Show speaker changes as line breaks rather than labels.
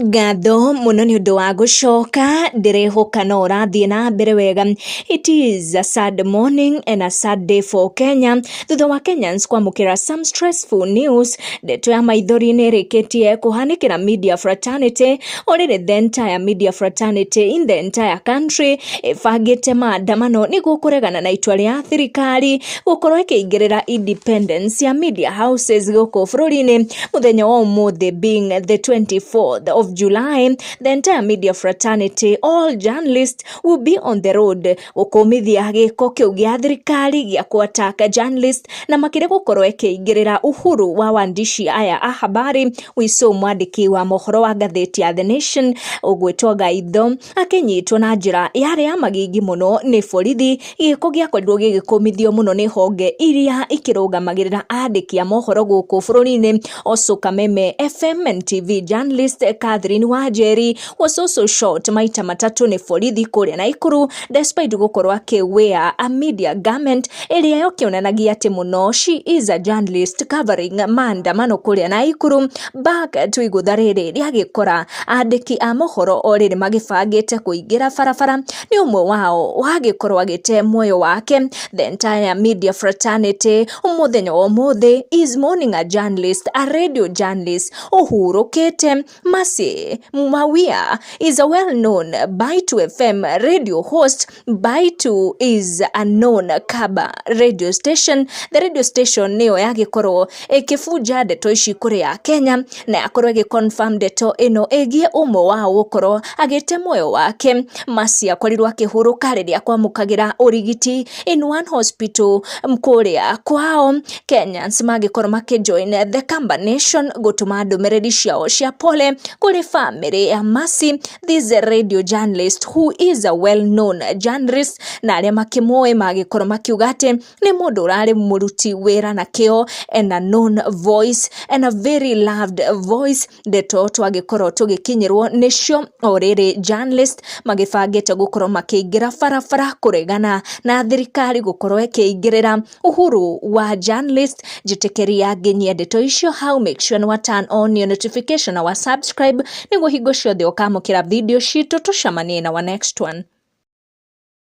Ngatho mũno nĩ ũndũ wa gũcoka, ndĩrehoka no ũrathiĩ na mbere wega. It is a sad morning and a sad day for Kenya thutha wa Kenyans kwamũkĩra some stressful news. Ndeto ya maithori nĩ ĩrĩkĩtie kũhanĩkĩra media fraternity. O rĩrĩ, the entire media fraternity in the entire country ĩbangĩte maandamano nĩguo kũregana na itua rĩa thirikari gũkorwo ĩkĩingĩrĩra independence ya media houses gũkũ bũrũri-inĩ. Mũthenya wa ũmũthĩ, being the 24th of July, the entire media fraternity, all journalists will be on the road gũkũmithia gĩko kĩu gĩa thirikari gĩa kũ-attack journalist na makĩria gũkorwo ĩkĩingĩrĩra uhuru wa waandishi aya a habari. Wiso mwandĩki wa mohoro wa ngathĩti ya The Nation ũgwĩtwo Gaitho akĩnyitwo na njĩra yarĩ ya magingi mũno nĩ borithi, gĩko gĩakorirwo gĩgĩkũmithio mũno nĩ honge iria ikĩrũgamagĩrĩra andĩki a mohoro gũkũ bũrũri-inĩ. Also, Kameme FM and TV journalist Catherine Wanjeri was also shot maita matatũ nĩ borithi kũrĩa Naikuru, despite gũkorwo akĩwear a media garment ĩrĩa yokĩonanagia atĩ mũno she is a journalist covering maandamano kũrĩa Naikuru. Back to igũtha rĩrĩ rĩagĩkora andĩki a mohoro o rĩrĩ magĩbangĩte kũingĩra barabara, nĩ ũmwe wao wagĩkorwo agĩte muoyo wake. The entire media fraternity mũthenya wa ũmũthĩ is mourning a journalist, a radio journalist ũhurũkĩte. Mercy Mawia is a well-known Baitu FM radio host. Baitu is a known Kaba radio station. The radio station nĩyo yagĩkorwo ĩkĩbunja ndeto ici kũrĩ ya Kenya na yakorwo ĩgĩconfirm ndeto ĩno ĩgiĩ ũmwe wao gũkorwo agĩte muoyo wake. Mercy akorirwo akĩhurũka rĩrĩa kwamũkagĩra ũrigiti in one hospital kũrĩa kwao. Kenyans magĩkorwo makĩjoin the Kamba Nation gũtũma ndũmĩrĩri ciao cia pole kũrĩ family ya Mercy, this radio journalist who is a well known journalist, na arĩa makĩmũĩ magĩkorwo makiuga atĩ nĩ mũndũ ũrarĩ mũruti wĩra na kĩo and a known voice and a very loved voice. Ndeto twagĩkorwo tũgĩkinyĩrwo nĩcio o rĩrĩ journalist magĩbangĩte gũkorwo makĩingĩra barabara kũregana na thirikari gũkorwo ĩkĩingĩrĩra uhuru wa journalist. Njĩtĩkĩria nginyie ndeto icio hau. Make sure nĩ wa turn on your notification na wa subscribe nĩguo hingo ciothe ũkamũkĩra video citũ. Tũcemanie na wa next one.